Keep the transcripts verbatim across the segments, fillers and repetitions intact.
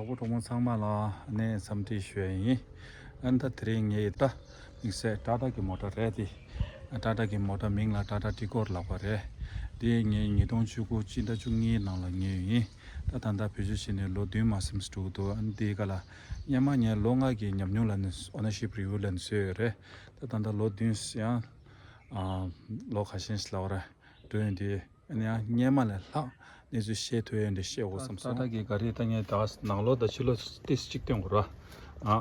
གྲོགས་པོ་གྲོགས་མོ་ཚང་མ་ལ་ནས་འཚམས་འདྲི་ཞུ་ཡ་ཡིན། ཨ་ནི་ད་དེ་རིང་ངའི་ད་དམིགས་བསལ་ཊ་ཊ་གི་མོ་ཊ་རེད་དེ། ཊ་ཊ་གི་མོ་ཊ་མིང་ལ་ཊ་ཊ་ཊི་གོར་ལབ་པ་རེད། དེ་ངས་ཉིས་སྟོང་བཅུ་དགུ་སྤྱི་ཟླ་བཅུ་གཉིས་ནང་ལ་ཉོས་ཡིན། ད་ད་ལྟ་བེད་སྤྱོད་བྱས་ནས་ལོ་བདུན་མ་ཟིན་འགྲོ་གི་འདུག་ཨ་ནི་དེའི་སྐབས་ལ་སྔོན་མ་ངས་ལོ་ལྔ་གི་ཉམས་མྱོང་ལ་ནི་ཨོ་ནར་ཤིབ་རི་ཝིའུ་ལ་ནི་བཟོས་ཡོད་རེད། ད་ད་ལྟ་ལོ་བདུན་ཡང་ལོ་ཁ་ཤས་ལ་བར་འགྲོ་ཡོང་དུས། ཨ་ནི་ཡང་སྔོན་མ་ལས་ལྷག་གནས་ཚུལ་བཤད་ཐུབ་ཡས་འདི་བཤད་འོ་བསམ་སོང་། ཊ་ཊ་གི་ག་རི་ད་ངས་ད་ནང་ལོགས་དང་ཕྱི་ལོགས་ཏིས་གཅིག་སྟོན་དགོས་ར། ཨ། ཨ་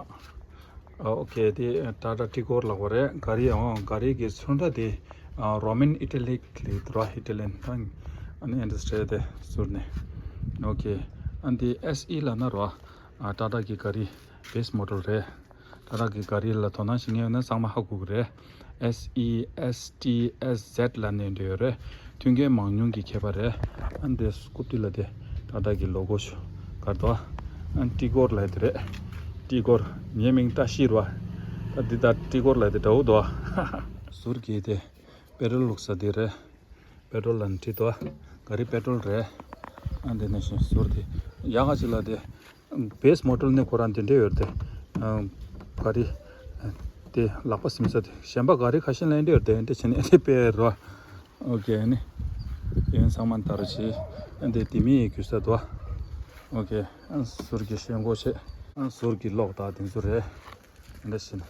ཨོ་ཁེ་དེ་ཊ་ཊ་ཊི་གོར་ལབ་པ་རེད། ག་རི་ཨང་ག་རི་གི་ཚོན་ཁྲ་དེ་ཨ་རོ་མན་ཨི་ཊ་ལིག་ལབ་འདུག་ར། ཨི་ཊ་ལི་ཡན་ད་ཨ་ནི་ཨིན་ཌ་སི་ཊི་རི་དེ་ཟུར་ནས། ཨོ་ཁེ། ཨ་འདི་ཨེས་ཨི་ལབ་ན་ར། ཨ་ཊ་ཊ་གི་ག་རི་བེ་སི་མོ་ཊར་རེད། ཊ་ཊ་གི་ག་རི་ལ་དོ་སྣང་བྱེད་མཁན་ཡོད་ན་ཚང་མ་ཧ་གོ་གི་རེད། ཨེས་ཨི་ཨེས་ཊི་ཨེས་ཟེད་ལབ་ནས་འདི་ཡོད་རེད། མཐུན་རྐྱེན་མང་ཉུང་གི་ཁྱད་པར་རེད། ཨ་འདི་རྐུབ་སྟེགས་ལ་དེ་ཊ་ཊ་གི་ལོ་གོ་ཞིག་གར་འདུག་ཨ་ཊི་གོར་ལབ་དེ་རེད། ཊི་གོར་ངའི་མིང་བཀྲ་ཤིས་རེད་པ། ད་འདི་ད་ཊི་གོར་ལབ་དེ་འདྲ་བོ་འདུག་ཟུར་གྱི་དེ་པེ་ཊོལ་བླུགས་ས་དེ་རེད། པེ་ཊོལ་ལ་ནི་ཁྲིད་དོ། ག་རི་པེ་ཊོལ་རེད། ཨ་འདི་ནས་བཞིན་ཟུར་དེ་ཡག་ག་ཅིག་ལ་དེ། བེ་སི་མོ་ཊར་ནི་ཁོ་རང་དེ་འདྲས་ཡོད་དེ། ག་རི་དེ་ལག་པ་ཟིན་ས་དེ་གཞན་པ་ག་རི་ཁ་ཤས་ལ་འདྲས་ཡོད་དེ་འདྲས་བྱས་ནས་འདྲས་པེ་རོ། ཨོ་ཁེ་ཨ་ནི། དེ་ཚང་མ་ལྟར་བྱས། ཨ་འདི་དེ་མི་ཡི་རྒྱུ་ས་དོ། ཨོ་ཁེ། ཨ་ཟུར་གྱི་ཤེལ་སྒོ་བྱས། ཨ་ཟུར་གྱི་གློག་དང་དེ་ཚོ་རེད། འདྲས་བྱས་ནས།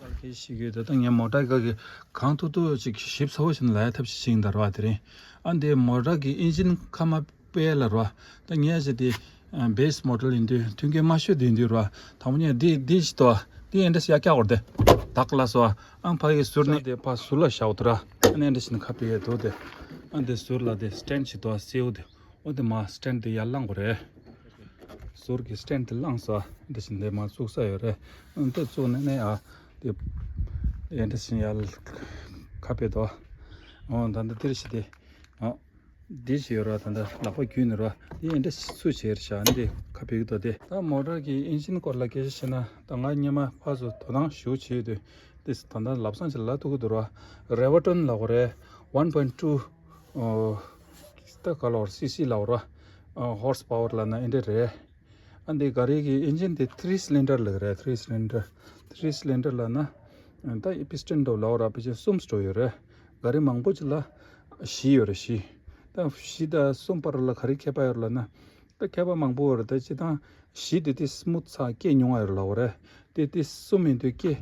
གལ་ཆེ་ཤོས་ཀྱི་ད་ལྟ་ངས་མོ་ཊ་ག་གི་གང་ཐུབ་ཐུབ་ཅིག་ཞིབ་ཚགས་པོ་ཞིག་ལ་ཡ་ཐབས་ཤེས་བྱེད་ཀྱི་འདུག་ར་བ། དེ་རིང་ཨ་འདི་མོ་ཊ་གི་ཨིན་ཇིན་ཁ་མ་དཔེ་ལ་ར་བ། ད་ངས་ཅིག་དེ་བེ་སི་མོ་ཊར་ཡིན་དུས་མཐུན་རྐྱེན་མ་ཤོད་དུས་འདུག་ར་བ། དང་པོ་ངས་འདི་འདི་ཞིག་ཏོ་འདི་ཨེ་འདྲ་ཞིག་ཡ་བཀྱག་བར་དེ་དག་ལ་སོ། ཨང་ཕ་གི་ཟུར་ནས་དེ་ཕ་ཟུར་ལ་བཞག་འདུག་ར། ཨ་ནི་ཨེ་འདྲ་ཞིག་ནི་ཁ་ཕི་ཡས་འདུག་དེ། ཨ་འདི་ཟུར་ལ་དེ་སི་ཊེན་ཌི་ཞིག་ཏོ་སེའུ་དེ། འོ་དེ་མ་སི་ཊེན་ཌི་དེ་ཡར་བླངས་དགོས་རེད། ཟུར་གྱི་སི་ཊེན་ཌི་དེ་བླངས་སོ། འདི་བཞིན་དེ་མ་བཙུགས་ས་ཡོད་རེད། འདི་བཙུགས་ནས་ནས་ཨ། དེ་འདི་བཞིན་ཡར་ཁ་ཕེ་དོ། འོ་ད་འདི་འདིར་ཞིག་དེ། འོ། འདི་ཞིག་ཡོད་ར། ད་འདི་ལག་པ་བརྒྱུད་ནས་ར། འདི་འདི་ཚུ་བྱས་རེད་ཤག་འདི་ཁ་ཕེ་གི་དོ་དེ། ད་མོ་ཊར་གྱི་ཨིན་ཇིན་སྐོར་ལ་སྐད་ཆ་བཤད་ན་ད་ང་སྔོན་མ་ཕར་ཚུར་དོ་སྣང་ཞེ་པོ་བྱས་ཡོད་དུས། འདི་ད་ལྟ་ལབ་སང་ཅིག་ལབ་ཐུབ་ཀྱི་འདུག་ར། རེ་ཝར་ཊོན་ལབ་དགོས་རེད། ཝན་པོ་ཡིན་ཊུ། ཨོ། ད་ག་ལོར་སི་སི་ལབ་ར། ཨ་ཧོར་སི་པ་ཝར་ལབ་ན་ཨེ་འདྲ་རེད། ཨ་འདི་ག་རེ་གི་ཨིན་ཇིན་དེ་ཐི་རི་སི་ལིན་ཌར་ལབ་རེད། ཐི་རི་སི་ལིན་ཌར། ཐི་རི་སི་ལིན་ཌར་ལབ་ན། ད་པི་སི་ཊོན་འགྲོ་ལབ་ར་པི་ཅི་གསུམ་འགྲོ་ཡོད་རེད། ག་རེ་མང་པོ་ཅིག་ལ་བཞི་ཡོད་རེད་བཞི། ད་བཞི་དང་གསུམ་བར་ལ་ག་རེ་ཁྱད་པར་ཡོད་རེད་ལབ་ན། ད་ཁྱད་པར་མང་པོ་ཡོད་རེད། ད་སྤྱིར་བཏང་བཞི་དེ་དེ་སི་མུ་ཐི་ཚ་སྐད་ཉུང་བ་ཡོད་རེད་ལབ་རེད། དེ་དེ་གསུམ་ཡིན་དུས་སྐད་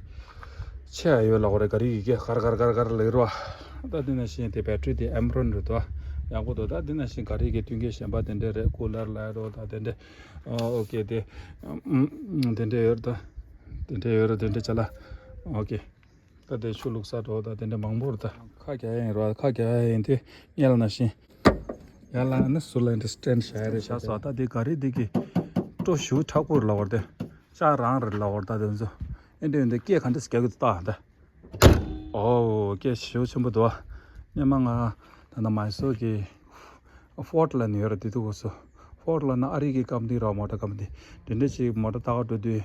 ཆེ་བ་ཡོད་ལབ་རེད། ག་རེ་གི་སྐད་གར་གར་གར་གར་ལབ་རེད་བ། ད་དེ་ནང་བཞིན་དེ་བེ་ཊི་རི་དེ་ཨེམ་རོན་རེད་དོ། ཡག་པོ་འདུག་ད་དེ་ནང་བཞིན་ག་རེ་གི་མཐུན་རྐྱེན་གཞན་པ་དེ་འདྲས་རེད། ཀུ་ལར་ལབ་རོ་ད་དེ་འདྲས། ཨོ་ཨོ་ཁེ་དེ། ཨམ་དེ་འདྲས་ཡོད་རེད་ད། དེ་འདྲས་ཡོད་རེད་དེ་འདྲས་ཅ་ལག་ཨོ་ཁེ། ད་དེ་ཆུ་བླུགས་ས་འགྲོ་ད་དེ་འདྲ་མང་པོ་རེད་ད། ཁ་རྒྱག་ཡ་ཡིན་རོ། ཁ་རྒྱག་ཡ་ཡིན་དུས་སྔོན་ལ་ནང་བཞིན། ཡར་ལངས་ནས་ཟུར་ལ་འདི་སི་ཊེན་ཌི་བཞག་ཡ་རེད་ཤག་སོ། ད་དེ་ག་རེ་འདི་གི་སྤྲོ་ཞུ་དྲག་པོ་རེད་ལབ་པ་རེད་དེ། ལྕགས་རང་རེད་ལབ་པ་རེད་ད་དེ་ཚོ། ཨེ་འདྲ་ཡིན་དུས་སྐད་ག་འདྲ་རྒྱག་གི་འདུག་ད་ད། ཨོ་སྐད་ཞེ་པོ་ཆེན་པོ་འདུག་སྔོན་མ་ང་ད་ལྟ་མའི་སོར་གི་ཧྥོར་ཌི་ལབ་ནས་ཡོད་རེད་དེ་འདུག་གོ་སོ། ཧྥོར་ཌི་ལབ་ན་ཨ་རི་གི་ཀམ་པ་ནི་ར། མོ་ཊ་ཀམ་པ་ནི་དེ་འདྲ་ཅིག་མོ་ཊ་ལྟ་ག་འགྲོ་དུས་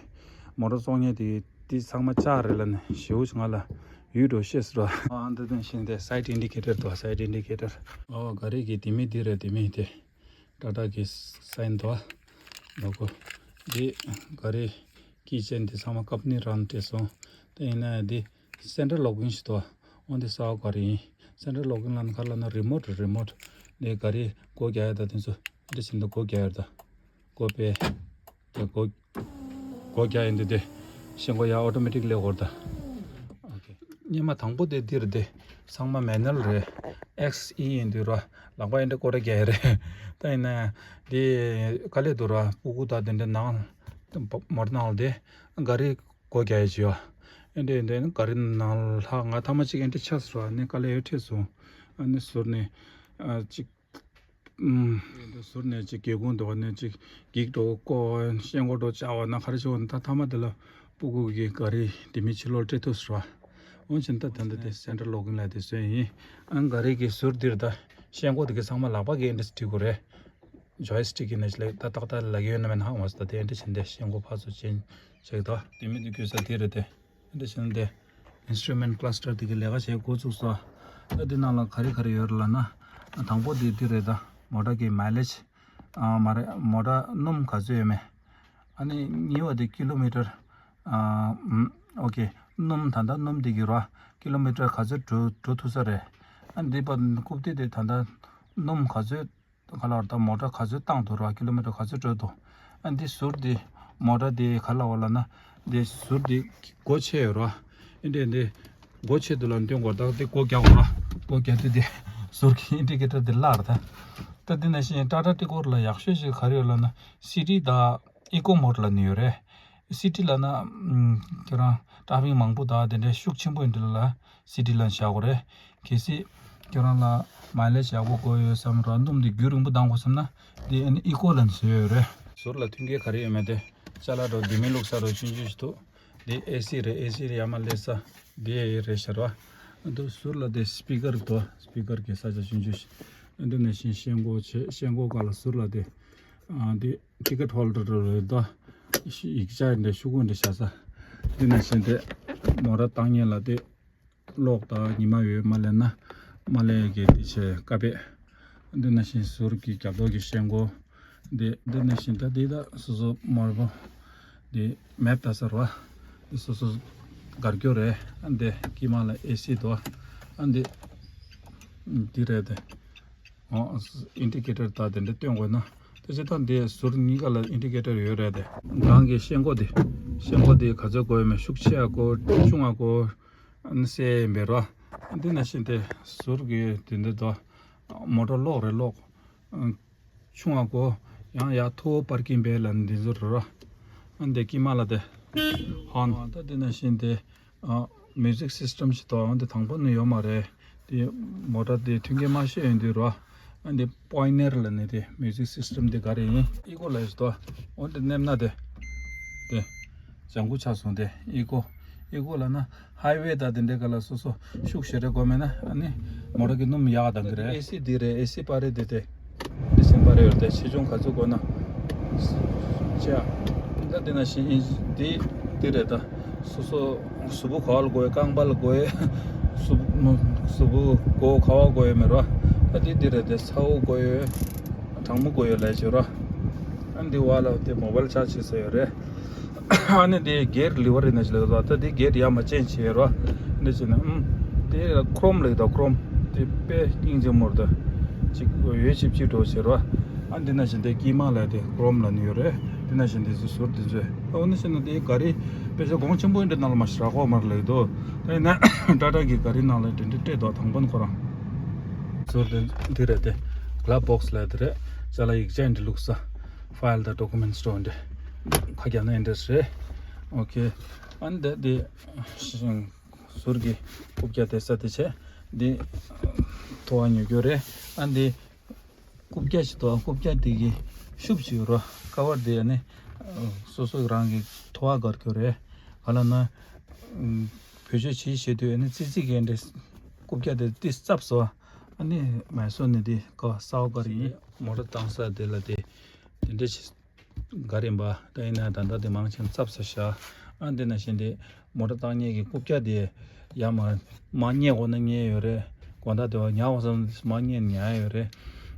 མོ་ཊ་བཙོང་མཁན་དེ། འདི་ཚང་མ་ལྕགས་རེད་ལབ་ནས་ཞེ་པོ་ཅིག་ང་ལ་ཡུལ་འགྲོ་ཤེས་སོ། ཨ་འདི་དེ་བཞིན་དེ་སའིཌ་ཨིན་ཌི་ཀེ་ཊར་དོ། སའིཌ་ཨིན་ཌི་ཀེ་ཊར། ཨོ་ག་རེ་གི་དེ་མི་འདི་རེད། དེ་མི་དེ་ཊ་ཊ་གི་སའིན་དོ། ལོ་གོ། འདི་ག་རེ་ཀི་ཅེན་དེ་ཚང་མ་ཀམ་པ་ནི་རང་སྤྲད་སོང་། དེ་ཡིན་ན་འདི་སེན་ཊར་ལོག་ཨིན་ཞིག་དོ། འོ་འདི་གསར་པ་ག་རེ་ཡིན། སེན་ཊར་ལོག་ཨིན་ལབ་ན་ག་རེ་ལབ་ན་རི་མོཊ་རི་མོཊ། འདི་ག་རེ་སྒོ་རྒྱག་ཡ་ད་དེ་ཚོ་འདི་བཞིན་དུ་སྒོ་རྒྱག་ཡ་ད། སྒོ་ཕྱེ། དེ་སྒོ་སྒོ་རྒྱག་ཡིན་དུས་དེ་ཤེལ་སྒོ་ཡར་ཨོ་ཊོ་མེ་ཊིག་ལི་སླེབས་ཀྱི་ཡོད་རེད་ད། ཨོ་ཁེ། སྔོན་མ་དང་པོ་དེ་འདི་རེད་དེ། ཚང་མ་མེ་ནུ་ཨལ་རེད། ཨེག་སི་ཨི་ཡིན་དུས་ར་ལག་པ་ཨེ་འདྲ་སྐོར་ར་རྒྱག་ཡ་རེད། ད་ཡིན་ན་དེ་དཀའ་ལས་འདུག་ར། སྤུ་གུ་དང་དེ་འདྲ་ནང་མོ་ཊ་ནང་ལ་དེ་ག་རེ་སྒོ་རྒྱག་ཡ་བྱེད་ཡ། ཨེ་འདྲ་ཡིན་དུས་ག་རེ་ནང་ལྷག་ང་ཐ་མ་གཅིག་ཨེ་འདྲ་ཆགས་སོང་ར། ཨ་ནི་དཀའ་ལས་ཡོད་འཕྲད་སོང་། ཨ་ནི་ཟུར་ནས་ཨ་གཅིག་ཨུམ། ཟུར་ནས་ཅིག་སྒེའུ་ཁུང་དུ་བ་ནས་ཅིག་འགྱིག་འགྲོ་ཀོ་ཤེལ་སྒོ་འགྲོ་བཅའ་བ་ན་ག་རེ་བྱེད་བ་ན་ད་ཐ་མ་དེ་ལ་སྤུ་གུ་གི་ག་རེ་དེ་མི་ཕྱི་ལོགས་སྤྲད་ཐུབ་ཟེར་བ། འོན་ཀྱང་ད་ད་འདི་དེ་སེན་ཊར་ལོག་ཨིན་ལ་དེ་བཟོས་ཡིན། ཨང་ག་རེ་གི་ཟུར་འདིར་ད་ཤེལ་སྒོ་དེ་གི་ཚང་མ་ལག་པ་གི་ཨེ་འདྲ་སྒྲིག་དགོས་རེད། ཇོའི་སི་ཊིག་གི་ནས་ལེགས་ད་ཏག་ཏག་ལག་ཡོད་ན་མེད་ན་ཧ་གོ་མ་སོང་། ད་དེ་ཨེ་འདྲ་བྱས་ནས་ཤེལ་སྒོ་ཕར་ཚུར་ཅན་ཅིག་ད་དེ་མི་དེ་དགོས་ས་དེ་རེད་དེ། འདི་བཞིན་དེ་ཨིན་སི་ཊུ་མེན་ཊི་ཀ་ལ་སི་ཊར་དེ་གི་ལས་ཀ་བྱེད་འགོ་བཙུགས་སོ། ད་འདི་ནང་ལ་ག་རེ་ག་རེ་ཡོད་རེད་ལབ་ན། དང་པོ་དེ་འདི་རེད་ད། མོ་ཊ་གི་མའི་ལེཇ། ཨ་མ་རེད། མོ་ཊ་སྣུམ་ག་ཚོད་ཡོད་མེད། ཨ་ནི་ཉེ་བ་དེ་ཀི་ལོ་མི་ཊར། ཨ་ཨམ། ཨོ་ཀེ། སྣུམ་ད་ལྟ་སྣུམ་དེ་གི་ར་ཀི་ལོ་མི་ཊར་ག་ཚོད་འགྲོ་འགྲོ་ཐུབ་ས་རེད། ཨ་འདི་པ་རྐུབ་སྟེགས་དེ་ད་ལྟ་སྣུམ་ག་ཚོད་ག་ལ་བར་ད་མོ་ཊ་ག་ཚོད་བཏང་འདུག་ར། ཀི་ལོ་མི་ཊར་ག་ཚོད་འགྲོ་འདུག་ཨ་འདི་ཟུར་དེ་མོ་ཊ་དེ་ག་ལ་བ་ལ་ན་འདི་ཟུར་དེ་སྒོ་ཕྱེ་ཡོད་ར། ཨ་འདི་འདི་སྒོ་ཕྱེ་འདུག་ལ་འདོན་དགོས། ད་འདི་སྒོ་རྒྱག་དགོས་ར། སྒོ་རྒྱག་དུས་དེ་ཟུར་གྱི་ཨིན་ཌི་ཀེ་ཊར་དེ་བརླག་ར། ད་ད་འདི་ནང་བཞིན་ཊ་ཊ་ཊི་ཀོར་ལ་ཡག་ཤོས་ཤིག་ག་རེ་ཡོད་ལ་ན་སི་ཊི་དང་ཨི་ཀོ་མོཌ་ལབ་ནི་ཡོད་རེད། སི་ཊི་ལབ་ན་ཨམ་ཁྱོད་རང་ཊ་ཕིག་མང་པོ་དང་དེ་འདྲའི་ཤུགས་ཆེན་པོ་ཡིན་དུས་ལ་སི་ཊི་ལབ་བཞག་དགོས་རེད། གལ་སྲིད་ཁྱོད་རང་ལ་མའི་ལེཇ་ཡག་པོ་དགོས་ཡོད་བསམ་ར། སྣུམ་དེ་རྒྱུན་རིང་པོ་བཏང་དགོས་བསམ་ན་དེ་ཨ་ནི་ཨི་ཀོ་ལབ་ནི་བཟོས་ཡོད་རེད། ཟུར་ལ་མཐུན་རྐྱེན་ག་རེ་ཡོད་མེད་དེ་ཅ་ལག་འགྲོ་ལྡེ་མིག་བླུགས་ས་རོ་ཆུང་ཆུང་ཞིག་འདུག་དེ་ཨེ་སི་རེད། ཨེ་སི་རེད། ཡར་མར་སླེབས་ས་དེ་རེད་ཤག་ར། ཨ་འདུག་ཟུར་ལ་དེ་སི་པི་ཀར་འདུག་སི་པི་ཀར་གྱི་ས་ཆ་ཆུང་ཆུང་ཞིག་ཨ་འདི་ནང་བཞིན་ཤེལ་སྒོ་བྱས། ཤེལ་སྒོ་སྒང་ལ་ཟུར་ལ་དེ་ཨ་དེ་ཊི་ཀེ་ཊི་ཧོལ་ཌར་རེད་དོ། ཤི་ཡིག་ཆ་འདྲ་ཤོག་གུ་འདྲ་བཞག་ས། འདི་ནང་བཞིན་དེ་མོ་ཊ་བཏང་མཁན་ལ་དེ་གློག་དང་ཉི་མ་ཡོད་མ་ལེན་ན་མ་ལེན་གྱི་དེ་བྱས་ཀ་པེད། འདི་ནང་བཞིན་ཟུར་གྱི་རྒྱབ་ལོགས་ཀྱི་ཤེལ་སྒོ། འདི་འདི་ནང་བཞིན་ད་འདི་ད་སོ་སོ་མོར་པོ་འདི་མེབ་ད་ཟེར་བ། འདི་སོ་སོ་སྒར་སྐྱོ་རེད། ཨ་འདི་དཀྱིལ་མ་ལ་ཨེ་སི་འདུག་ཨ་འདི་འདི་རེད་དེ། ཨོ། ཨིན་ཌི་ཀེ་ཊར་དང་དེ་འདྲ་སྟོན་དགོས་ན། དེ་བྱས་ཙང་འདི་ཟུར་གཉིས་ཀ་ལ་ཨིན་ཌི་ཀེ་ཊར་ཡོད་རེད་དེ། སྒང་གི་ཤེལ་སྒོ་དེ། ཤེལ་སྒོ་དེ་ག་ཚོད་དགོས་ཡོད་མེད། ཤུགས་ཆེ་ཡ་དགོས་ཆུང་ཡ་དགོས་ཨ་ནི་གསལ་ཡིན་པས་རོ། འདི་ནང་བཞིན་དེ་ཟུར་གྱི་དེ་འདི་དོ། མོ་ཊ་གློག་རེད་གློག་ཆུང་བ་གོ། ཡང་ཡར་མཐོ་པོ་པར་ཀིང་བེ་ལ་འདི་ཚོ་རེད་རོ། ཨ་འདི་དཀྱིལ་མ་ལ་དེ། ཧོན། ད་འདི་ནང་བཞིན་དེ། ཨ་མིའུ་ཟིག་སིས་ཊམ་ཞིག་འདུག་ཨ་འདི་དང་པོ་ནི་ཡོད་མ་རེད། དེ་མོ་ཊ་དེ་མཐུན་རྐྱེན་མ་ཤེས་ཡོང་དུས་རོ། ཨ་འདི་པོའི་ནེར་ལ་ནི་དེ་མིའུ་ཟིག་སིས་ཊམ་དེ་ག་རེ་ཡིན། ཨི་ཀོ་ལ་ཡིས་འདུག་ཨ་འདི་མནན་ན་དེ། དེ། ལྗང་ཁུ་ཆགས་སོང་དེ་ཨི་ཀོ། ཨི་ཀོ་ལ་ན། ཧའི་ཝེ་དང་དེ་འདྲའི་སྒང་ལ་སོ་སོ་ཤུགས་ཞེ་དྲག་དགོས་མེད་ན་ཨ་ནི་མོ་ཊ་གི་སྣུམ་ཡག་གཏང་གི་རེད། ཨེ་སི་འདི་རེད། ཨེ་སི་པར་རེད་དེ་དེ། འདི་སེམས་པར་རེད་དེ་ཆེ་ཆུང་ག་ཚོད་དགོས་ན། ཅེ། ད་འདི་ན་བཞིན་འདི་འདི་རེད་ད། སོ་སོ་གཟུགས་པོ་ག་བ་ལ་དགོས་རྐང་པ་ལ་དགོས། གཟུགས་གཟུགས་པོ་མགོ་ག་བ་དགོས་ཡོད་མེད་རོ། ད་འདི་འདི་རེད་དེ་ཚ་བོ་དགོས་ཡོད། གྲང་མོ་དགོས་ཡོད་ལས་བྱེད་རོ། ཨ་འདི་བ་ལ་དེ་མོ་བལ་ཆ་བྱེད་ས་ཡོད་རེད། ཨ་ནི་དེ་སྒེར་ལི་བ་རི་ན་ཅི་ལ་ད་དེ་སྒེར་ཡ་མ་ཅན་ཆེ་རོ། འདི་ཅི་ན་ཨམ། དེ་ཁོ་རོམ་ལི་ད་ཁོ་རོམ། དེ་དཔེ་སྙིང་རྗེ་མོར་ད། ཅིག་འོད་ཅིབ་ཅིབ་འགྲོ་བྱེད་རོ། ཨ་འདི་ན་བཞིན་དེ་དཀྱིལ་མ་ལ་དེ་ཁོ་རོམ་ལ་ནི་ཡོད་རེད། འདི་ན་བཞིན་དེ་ཟུར་ཟུར་དེ་ཚོས་ཨ་འོ་ན་ཅི་ན་དེ་ག་རེ་དཔེ་ཆ་གོང་ཆེན་པོ་འདི་ནང་ལ་མ་ཞིག་རག་གོ་མར་ལེགས་དོ། ད་ཡིན་ན་ཊ་ཊ་གི་ག་རེ་ནང་ལ་འདི་འདྲ་སྤྲད་དོ་དང་པོ་ནི་ཁོ་རང་། ཟུར་དེ་འདི་རེད་དེ། གླ་བོག་སི་ལ་དེ་རེད། ཅ་ལག་ཡིག་ཆ་འདི་བླུགས་ས། ཕ་ཡལ་དང་ཌོ་ཀུ་མེན་ཊི་འགྲོ་འདི། ཁ་རྒྱབ་ན་ཨེ་འདྲས་རེད། ཨོ་ཁེ། ཨ་ནི་འདི་འདི་ཟུར་གྱི་རྐུབ་བཀྱག་དེ་ས་དེ་བྱས། འདི་ཐོ་བ་ཉོ་རྒྱུ་རེད། ཨ་འདི་རྐུབ་བཀྱག་ཞིག་འདུག་རྐུབ་བཀྱག་དེ་གི་ཤུབས་ཤིག་ཡོད་རོ། ཀ་བར་དེ་ཨ་ནི་སོ་སོ་རང་གི་ཐོ་བ་སྒར་རྒྱུ་རེད། ག་ལ་ན་བེད་སྤྱོད་བྱེད་བྱེད་དུས་ཨ་ནི་ཙི་ཙི་གི་འདྲ་རྐུབ་བཀྱག་དེ་ཏི་ཙབ་སོ། ཨ་ནི་མ་སོ་ནི་དེ་ཀ་ས་བ་ག་རེ་ཡིན། མོ་ཊ་བཏང་ས་དེ་ལ་དེ་དེ་འདྲ་ཞིག་ག་རེ་ཡིན་པ། ད་ཡིན་ན་ད་ལྟ་དེ་མང་ཆེན་ཙབ་ས་ཤ། ཨ་འདི་ན་བཞིན་དེ་མོ་ཊ་བཏང་མཁན་གྱི་རྐུབ་བཀྱག་དེ་ཡ་མ་མ་ཉལ་དགོས་ན་ཉལ་ཡོད་རེད། དགོང་དག་དེ་བ་ཉལ་དགོས་བསམ་མ་ཉལ་ཉལ་ཡོད་རེད།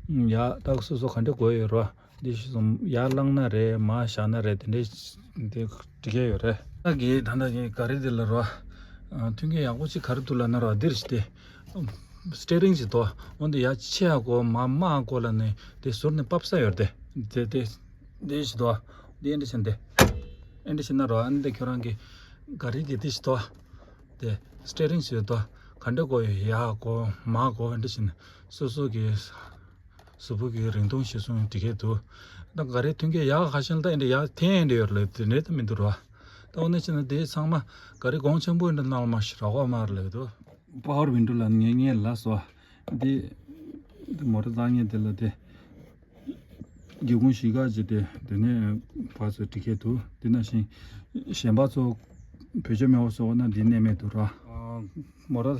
ཡ་ད་སོ་སོ་ག་འདྲ་དགོས་ཡོད་རོ། འདི་ཞིག་སོང་ཡར་བླངས་ན་རེད། མར་བཞག་ན་རེད། དེ་འདྲའི་འདི་འགྲིག་གི་ཡོད་རེད། ད་གི་ད་ལྟ་གི་ག་རེ་འདི་ལ་རོ། མཐུན་རྐྱེན་ཡག་པོ་ཅིག་ག་རེ་འདུག་ལབ་ན་རོ། འདིར་ཞིག་སྟེ། སི་ཊེ་རིང་ཞིག་དོ། འོན་ཏེ་ཡར་ཆེ་ཡ་གོ་མར་དམའ་གོ་ལ་ནི་དེ་ཟུར་ནས་ཕབ་ས་ཡོད་རེད་དེ། དེ་དེ་ཞིག་དོ། འདི་འདྲ་བྱས་ཏེ། འདི་འདྲ་བྱས་ན་རོ། ཨ་ནི་དེ་ཁྱོད་རང་གི་ག་རེ་གི་དེ་ཞིག་དོ། དེ་སི་ཊེ་རིང་ཞིག་དོ། ག་འདྲ་གོ་ཡོད་ཡ་གོ་མར་གོ་འདྲ་བྱས་ནས་སོ་སོ་གི་གཟུགས་པོ་གི་རིང་ཐུང་ཞིག་སོང་འགྲིག་གི་འདུག་ད་ག་རེ་མཐུན་རྐྱེན་ཡག་ག་ཤེད་ལ་ད་འདི་འདྲ་ཡག་འཐེན་འདྲ་ཡོད་རེད། དེ་འདྲ་ད་མི་འདུག་རོ། ད་འོ་ན་བྱས་ན་དེ་ཚང་མ་ག་རེ་གོང་ཆེན་པོ་འདྲ་ནང་ལ་མ་ཞིག་རག་གོ་མ་རེད་ལབ་འདུག་པ་ཝར་ཝིན་ཌོ་ལ་ངས་ངས་ལབ་སོང་། འདི་འདི་མོ་ཊ་བཏང་མཁན་དེ་ལ་དེ་སྒེའུ་ཁུང་བཞི་ཀ་ཅིག་དེ་དེ་ནས་ཕར་ཚུར་འགྲིག་གི་འདུག་འདི་ནང་བཞིན་གཞན་པ་ཚོ་བེད་སྤྱོད་མེད་པ་བཟོ་བ་ན་འདི་གནས་མེད་འདུག་ར། མོ་ཊ་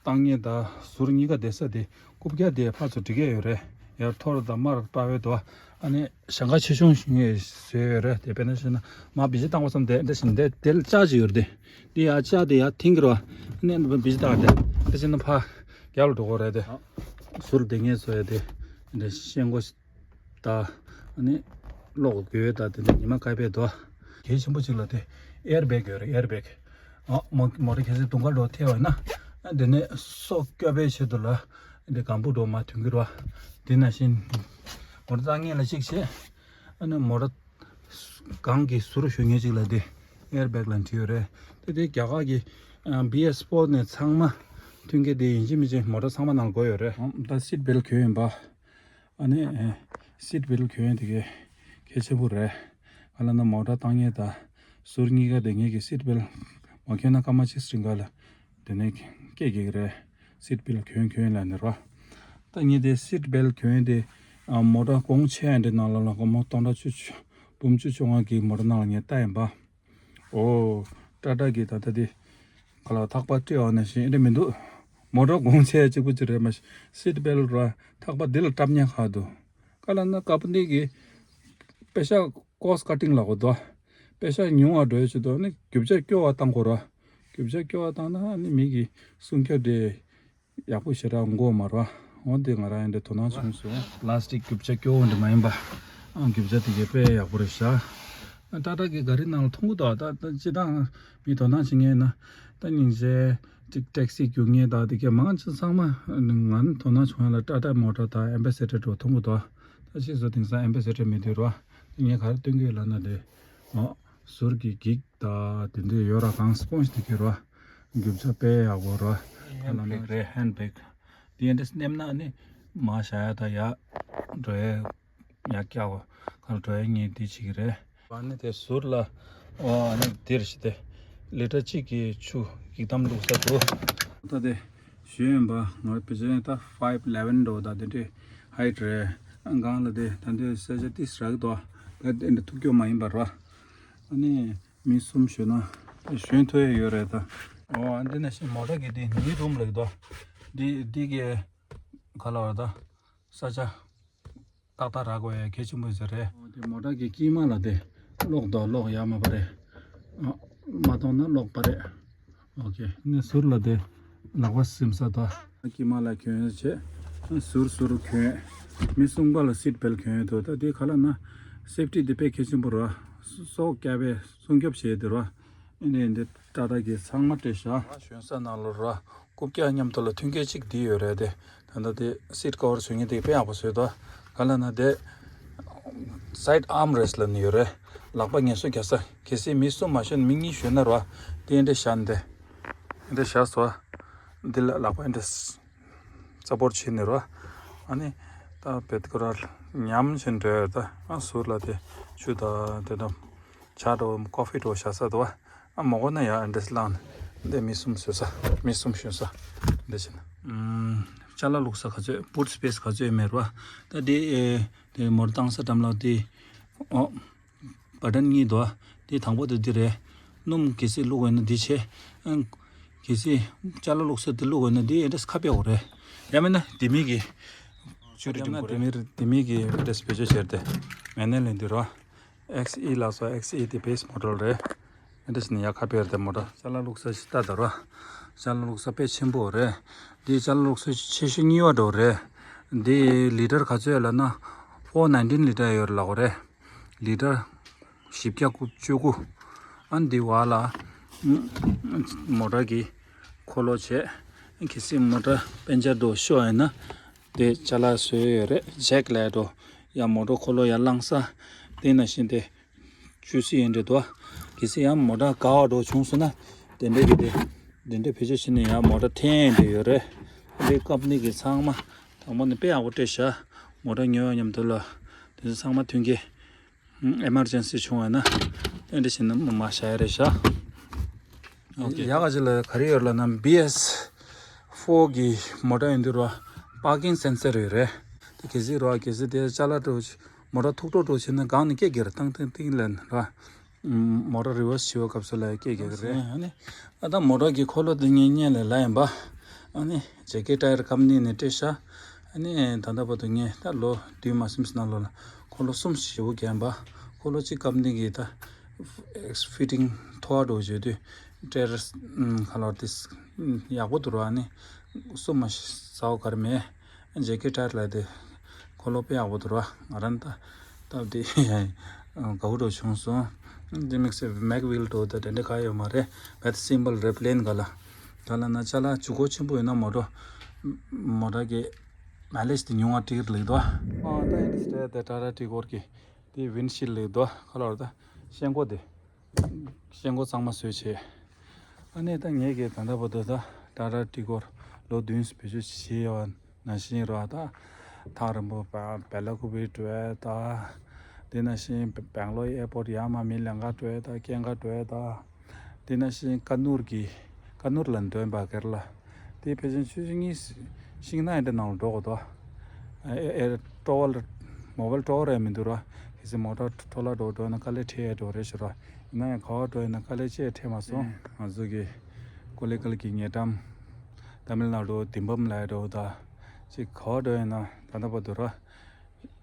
བཏང་མཁན་དང་ཟུར་གཉིས་ཀ་བསྡད་ས་དེ་རྐུབ་བཀྱག་དེ་ཕར་ཚུར་འགྲིག་གི་ཡོད་རེད། ཡར་མཐོ་རུ་དང་དམའ་རུ་སྤར་བའི་དོ། ཨ་ནི་ཞེང་ཁ་ཆེ་ཆུང་ངས་བཟོས་ཡོད་རེད། དེ་དཔེར་ན་བཤད་ན་མར་བི་ཇི་བཏང་བ་བསམ་དེ་འདི་བཞིན་དེ་དེ་ལ་ལྕགས་ཅིག་ཡོད་རེད་དེ། འདི་ཡར་ལྕགས་དེ་ཡར་འཐེན་གྱི་རོ། ཨ་ནི་འདི་བི་ཇི་བཏང་དེ་འདི་བཞིན་ཕར་རྒྱབ་ལ་འགྲོ་གི་རེད་དེ། ཟུར་དེ་ངས་བཟོས་ཡོད་དེ། འདི་ཤེལ་སྒོ་ད། ཨ་ནི་ གློག་དགོས་ད་དེ་ནས་ཉི་མ་སྐར་པའི་དོ། གལ་ཆེན་པོ་གཅིག་ལ་དེ་ཨེར་བེག་ཡོད་རེད། ཨེར་བེག་ཨ་མོ་མོ་ཊ་གལ་སྲིད་དུང་དཀར་འགྲོ་ཐལ་བ་ཡིན་ན་དེ་ནས་སྲོག་སྐྱོབ་པའི་ཆེད་དུ་ལ་དེ་གང་པོ་འགྲོ་མ་ཐོན་གི་རོ། དེ་ནང་བཞིན་མོ་ཊ་བཏང་མཁན་ལ་གཅིག་བྱས། ཨ་ནི་མོ་ཊ་གང་གི་ཟུར་ཞུ་མཁན་གཅིག་ལ་དེ་ཨེར་བེག་ལ་འབྲི་ཡོད་རེད། དེ་དེ་རྒྱ་གར་གྱི་བི་ཨེས་ཕོར་ནས་ཚང་མ་མཐུན་རྐྱེན་དེ་ཡིན་གཅིག་མིན་གཅིག་མོ་ཊ་ཚང་མ་ནང་དགོས་ཡོད་རེད། ད་སིཊ་བེལ་གྱོན་ཡིན་པ། ཨ་ནི་ཨེ་སིཊ་བེལ་གྱོན་དེ་གས་གལ་ཆེན་པོ་རེད། ག་ལ་ན་མོ་ཊ་བཏང་མཁན་དང་ཟུར་གཉིས་ཀ་དེ་ངེད་ཀྱི་སིཊ་བེལ་མ་གྱོན་ན་སྐར་མ་གཅིག་རིང་ག་ལ་དེ་ནས་སྐད་རྒྱག་གི་རེད། སིཊ་བེལ་གྱོན་གྱོན་ལ་ནི་རོ། ད་ངེད་དེ་སིཊ་བེལ་གྱོན་དེ་ཨ་མོ་ཊ་གོང་ཆེ་ཡང་དེ་ནང་ལ་ལ་སྒོར་མོ་སྟོང་ཕྲག་བཅུ་བཅུ་འབུམ་བཅུ་བཅོ་ལྔ་གི་མོ་ཊ་ནང་ལ་ངས་ལྟ་ཡིན་པ། ཨོ། ཊ་ཊ་གི་ད་ལྟ་དེ་ག་ལ་ཐག་པ་སྤྲད་འོ་ན་ཞིག་ཨེ་འདྲ་མི་འདུག་མོ་ཊ་གོང་ཆེ་གཅིག་པུ་ཅིག་རེད་མ་གཞི་སིཊ་བེལ་ར་ཐག་པ་འདི་ལ་བཀྲམ་ཉན་ཁག་འདུག་ག་ལ་ན་ཀ་པོ་འདི་གི་པེ་ཤ་ཀོ་སི་ཊི་ཀ་ཊིང་ལ་གོ་དོ། པེ་ཤ་ཉུང་བ་འགྲོ་ཡོད་ཆེད་དོ་ནི་རྒྱུ་ཆ་སྐྱོ་བ་བཏང་གོ་ར། རྒྱུ་ཆ་སྐྱོ་བ་བཏང་ན་ནི་མི་གི་སྲུང་སྐྱོབ་དེ་ཡག་པོ་ཞེ་དྲག་འགོ་མ་ར། འོ་འདི་ང་རང་ཡང་འདི་དོ་སྣང་བྱུང་སོང་། པ་ལ་སི་ཊིག་རྒྱུ་ཆ་སྐྱོ་བོ་འདི་མ་ཡིན་པ། ཨང་རྒྱུ་ཆ་དེ་གས་དཔེ་ཡག་པོ་རེད་ཤག་ཊ་ཊ་གི་ག་རི་ནང་ལ་མཐོང་གི་འདུག་ད་ད་སྤྱི་བཏང་མི་དོ་སྣང་བྱེད་མཁན་ན་ད་སྙིང་རྗེ་ཅིག་ཊེག་སི་རྒྱུག་མཁན་དང་དེ་གས་མང་ཆེ་ཚང་མ་ང་ནི་དོ་སྣང་བྱུང་ཡ་ལ་ཊ་ཊ་མོ་ཊ་དང་ཨེམ་བེ་སེ་ཌར་འགྲོ་མཐོང་གི་འདུག་ད་ཕྱིས་སུ་དེང་སང་ཨེམ་བེ་སེ་ཌར་མེད་དུས་རོ། ངས་ག་རེ་སྟོན་གི་ཡོད་ལབ་ན་དེ། ཨོ། ཟུར་གྱི་འགྱིག་ད་དེ་འདྲ་ཡོད་ར། གང་སྤོན་ཞིག་དེ་གྱུར་བ། རྒྱུ་ཆ་དཔེ་ཡག་པོ་ར། ཧན་བེག་རེད། ཧན་བེག་དེ་འདྲ་སྣེམ་ན་ནི་མ་བྱ་ཡ་ད་ཡ་འགྲོ་ཡ་ཡ་སྐྱ་བ་གར་འགྲོ་ཡ་ངས་དེ་བྱེད་ཀྱི་རེད། ཨ་ནི་དེ་ཟུར་ལ་ཨོ་ཨ་ནི་དེར་ཞིག་དེ་ལི་ཊར་གཅིག་གི་ཆུ་འགྱིག་དམ་བླུགས་ས་འདུག་ད་དེ་ཞུས་ཡིན་པ་ང་བེ་ཅན་ད་ཕའིབ་ཨི་ལེ་ཝན་འགྲོ་ད་དེ་འདྲའི་ཧའིཊ་རེད། ཨ་གང་ལ་དེ་ད་འདྲའི་ས་ཆ་ཏིས་རག་འདུག་ད་དེ་འདྲ་ཐུག་རྒྱུ་མ་ཡིན་པ་ར། ཨ་ནི། མི་གསུམ་ཞོན་ན་ཞོན་ཐུབ་ཡ་ཡོད་རེད་ད། འོ་འདི་ནས་ཤིང་མོ་ཊ་གི་འདི་ནི་རུམ་ལེགས་དོ། འདི་འདི་གི་ག་ལ་བ་ད་ས་ཆ་ཏག་ཏག་རག་དགོས་ཡ་གལ་ཆེན་པོ་ཟེར་རེད། འོ་དེ་མོ་ཊ་གི་དཀྱིལ་མ་ལ་དེ་གློག་དོ་གློག་ཡ་མ་པ་རེད། ཨ་མ་གཏོང་ན་གློག་པ་རེད། ཨོ་ཀེ། ནི་ཟུར་ལ་དེ་ལག་པ་སིམ་ས་དོ། དཀྱིལ་མ་ལ་གྱོན་བྱས་ཟུར་ཟུར་གྱོན། མི་གསུམ་པ་ལ་སིཊ་བེལ་གྱོན་ཡོད་དོ། ད་དེ་ག་ལ་ན་སེབ་ཊི་དེ་དཔེ་གལ་ཆེན་པོ་ར། སྲོག་སྐྱབས་པའི་སྲུང་སྐྱོབ་བྱས་དེ་ར། ཨེ་ནས་འདི་ཏྲ་ཏྲ་གི་ཚང་མ་སྤྲད་ཤག་ཞོན་ས་ནང་ལོ་ར་རྐུབ་བཀྱག་མཉམ་དུ་ལ་མཐུན་རྐྱེན་གཅིག་འདི་ཡོད་རེད་དེ། ད་ལྟ་དེ་སིཊ་ཀ་བར་བཟོ་མཁན་དེ་དཔེ་ཡག་པོ་བཟོས་དོ། ག་ལ་ན་དེ་སའིཌ་ཨརམ་རེ་སི་ལ་ནི་ཡོད་རེད། ལག་པ་ངལ་གསོ་རྒྱག་ས། གལ་སྲིད་མི་གསུམ་མ་ཞོན་མི་གཉིས་ཞོན་ན་ར་དེ་འདྲ་བཞག་འདི་འདི་བཞག་སོ། འདི་ལ་ལག་པ་འདི་རྩ་བོར་བྱེད་ནི་ར། ཨ་ནི་ད་བེད་ཀོ་ར་ཉམས་བཞིན་འགྲོ་ཡོད་ད། ཨ་ཟུར་ལ་དེ་ཆུ་དང་དེ་དང་ཇ་འགྲོ་ཀོ་ཧྥི་འགྲོ་བཞག་ས་འདུག་ཨ་མོ་གོ་ན་ཡ་འདྲེས་ལང་འདི་མི་གསུམ་ཞོན་ས། མི་གསུམ་ཞོན་ས་འདི་བྱེད་ན། ཅ་ལག་བླུགས་ས་ག་ཚོད་བུད་སི་པེ་སི་ག་ཚོད་མེད་ར། ད་དེ་དེ་མོར་བཏང་ས་འགྲམ་ལ་དེ་ཨོ། བ་ཊན་གཉིས་འདུག་དེ་དང་པོ་དེ་འདི་རེད། སྣུམ་གལ་སྲིད་བླུགས་དགོས་ན་འདི་བྱེད། ཨང་། གལ་སྲིད་ཅ་ལག་བླུགས་ས་དེ་བླུགས་དགོས་ན་འདི་ཨེ་འདྲས་ཁ་ཕྱེ་དགོས་རེད། ཡང་མིན་ན་ལྡེ་མིག་གི་བཅུ་རེ་ཡང་ན་ལྡེ་མིག་ལྡེ་མིག་གི་ཨེ་འདྲས་བེད་སྤྱོད་བྱེད་དེ་མེ་ནེ་ལེན་འདི་རོ། ཨེག་སི་ཨི་ལ་སོ་ཨེག་སི་ཨི་དེ་བེ་སི་མོ་ཌེལ་རེད། ཨེ་འདྲས་ནི་ཡ་ཁ་ཕྱེ་དེ་མོ་ཊ། ཅ་ལག་བླུགས་ས་ཞིག་ལྟ་ད་རོ། ཅ་ལག་བླུགས་ས་དཔེ་ཆེན་པོ་རེད། འདི་ཅ་ལག་བླུགས་ས་ཆེ་ཤོས་གཉིས་པ་འགྲོ་རེད། འདི་ལི་ཊར་ག་ཚོད་ལབ་ན་ཕོར་ནའིན་ཊིན་ལི་ཊར་ཡོད་རེད་ལབ་དགོས་རེད། ལི་ཊར་བཞི་བརྒྱ་དགུ་བཅུ་དགུ། ཨ་འདི་བ་ལ་མོ་ཊ་གི་འཁོར་ལོ་བྱས། གལ་སྲིད་མོ་ཊ་པན་ཅར་འགྲོ་ཤོར་ཡིན་ན་དེ་ཅ་ལག་བཟོས་ཡོད་རེད། ཇེག་ལས་འགྲོ་ཡ་མོ་ཊ་འཁོར་ལོ་ཡར་བསླངས་ས། དེ་ནང་བཞིན་དེ་བཅུ་སི་ཡན་འདྲེ་དོ། གལ་སྲིད་ཡང་མོ་ཊ་ག་བ་འགྲོ་བྱུང་སོང་ན་དེ་འདྲས་ཀྱི་དེ་དེ་འདྲས་བེད་སྤྱོད་བྱས་ནས་ཡང་མོ་ཊ་འཐེན་འདྲེ་ཡོད་རེད། དེ་ཀམ་པ་ནི་གི་ཚང་མ་དང་པོ་ནས་དཔེ་ཡག་པོ་སྤྲད་ཤག་མོ་ཊ་ཉོ་ཡ་མཉམ་དུ་ལ་དེ་ཚོ་ཚང་མ་མཐུན་རྐྱེན། ཨེ་མར་ཇེན་སི་བྱུང་བ་ན་ཨེ་འདྲ་བྱས་ན་མ་བྱ་ཡ་རེད་ཤག་ཨོ་ཀེ། ཡག་ག་ཅི་ལ་ག་རེ་ཡོད་ལབ་ན་བི་ཨེས་ཕོར་གི་མོ་ཊ་ཡིན་དུས་ར་པར་ཀིང་སེན་སར་ཡོད་རེད། དེ་གལ་སྲིད་ར་གལ་སྲིད་དེ་ཅ་ལག་འགྲོ་མོ་ཊ་ཐུག་འགྲོ་འགྲོ་བྱས་ན་སྒང་ནས་སྐད་རྒྱག་རེད། ཏང་ཏིང་ཏིང་ལབ་ནས་ར། མོ་ཊ་རི་ཝར་སི་བྱེད་པའི་སྐབས་སུ་ལ་སྐད་རྒྱག་གི་རེད། ཨ་ནི་ཨ་ད་མོ་ཊ་གི་འཁོར་ལོ་དེ་ངས་སྔོན་ལ་ལབ་ཡིན་པ། ཨ་ནི་ཇེ་ཀེ་ཊ་ཡར་ཀམ་པ་ནི་ནས་སྤྲད་ཤག་ཨ་ནི་ད་ལྟ་བར་དུ་ངས་ད་ལོ་བདུན་མ་ཟིན་ཙམ་ནང་ལོགས་ལ་འཁོར་ལོ་གསུམ་ཞེ་པོ་བརྒྱབ་པ། འཁོར་ལོ་གཅིག་ཀམ་པ་ནི་གི་ད་ཕི་ཊིང་མཐོ་བ་འགྲོ་བྱེད་དུས་ཊ་ཡར་ཁ་ལོར་ཏིས་ཡག་པོ་འདུག་ར། ཨ་ནི་གསུམ་མ་ཟ་བ་ག་རེ་མེད། ཇེ་ཀེ་ཊ་ཡར་ལ་དེ་འཁོར་ལོ་དཔེ་ཡག་པོ་འདུག་ར། ང་རང་ད་ སྟབས་བདེ། དགའ་བོ་འདྲ་བྱུང་སོང་། འདི་དམིགས་བསལ་མེག་ཝིལ་འདྲ་བོ་དང་དེ་འདྲ་ག་ཡོད་མ་རེད། བེད་སིམ་པལ་རེད། པི་ལེན་ག་ལ། ད་ལ་ན་ཅ་ལག་ཇུས་འགོད་ཆེན་པོ་ཡོད་ན་མོ་ཊ། མོ་ཊ་གི་མའི་ལེཇ་དེ་ཉུང་བ་ཏིག་ལེགས་དོ། ཨ་ད་ཨིན་སི་ཊ་དེ་ཊ་ཊ་ཊི་གོར་གི་དེ་ཝིན་ཤིལ་ལེགས་དོ། ཁ་ལོར་ད་ཤེལ་སྒོ་དེ། ཤེལ་སྒོ་གཙང་མ་བཟོས་བྱས། ཨ་ནི་ད་ངས་ཀྱི་ད་ལྟ་བར་དུ་ད་ཊ་ཊ་ཊི་གོར་ལོ་བདུན་བེད་སྤྱོད་བྱས་ཡོད་པ་ནང་བཞིན་རོ། ད་ཐག་རིང་པོ་བ་བེ་ལ་ཀུ་པི་འགྲོ་ཡ་ད། དེ་ནང་བཞིན་བེང་ལོར་ཨེར་པོར་ཡར་མར་མི་ལེན་ག་འགྲོ་ཡ་ད། སྐྱེལ་ག་འགྲོ་ཡ་ད། དེ་ནང་བཞིན་ཀ་ནུར་གྱི་ཀ་ནུར་ལ་འདོན་པ་གེར་ལ། དེ་ཕལ་ཆེར་ཆུ་ཚོད་གཉིས་ཤིང་ནང་ཡང་དེ་ནང་ལ་འགྲོ་དགོས་དོ། ཨེ་ཨེ་སྤྲོ་བ་ལ་མོ་བལ་སྤྲོ་བ་རེད་མི་འདུག་ར། གལ་སྲིད་མོ་ཊ་འཕྲོ་བརླག་འགྲོ་འགྲོ་ན་དཀའ་ལས་འཕྲད་ཡ་འགྲོ་རེད་ཤག་ར། ཡིན་ན་ཡང་ག་བ་འགྲོ་ཡིན་ན་དཀའ་ལས་ཅི་ཡང་འཕྲད་མ་སོང་། ང་ཚོ་གི་ཀོ་ལི་གལ་གྱི་ཉེ་འགྲམ་ཏ་མིལ་ནཱ་ཌུ་དིམ་བམ་ལ་འགྲོ་ད། ཅིག་ག་བ་འགྲོ་ཡིན་ན་ད་ལྟ་བར་དུ་ར།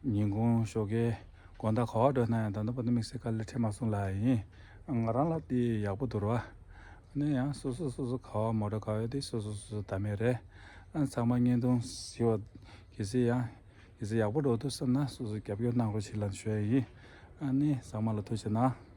ཉིན་གུང་ཞོགས་ཀའི་དགོང་དག་ག་བ་འགྲོ་ན་ཡང་ད་ལྟ་བར་དུ་དམིགས་བསལ་དཀའ་ལས་འཕྲད་མ་སོང་ལ་ཡིན། ང་རང་ལ་དེ་ཡག་པོ་འདུག་ར། ནས་ཡང་སོ་སོ་སོ་སོ་ག་བ་མོ་ཊ་ག་བ་དེ་སོ་སོ་སོ་སོ་ད་མེད་རེད། ཨ་ཚང་མ་བརྙན་ཐུང་གཟིགས་པ་གལ་སྲིད་ཡང་གལ་སྲིད་ཡག་པོ་འགྲོ་འདུག་བསམ་ན་སོ་སོ་རྒྱབ་སྐྱོར་གནང་རོགས་བྱེད་ལབ་ཞུ་ཡ་ཡིན། ཨ་ནི་ཚང་མ་ལ་ཐུགས་རྗེ་གནང་།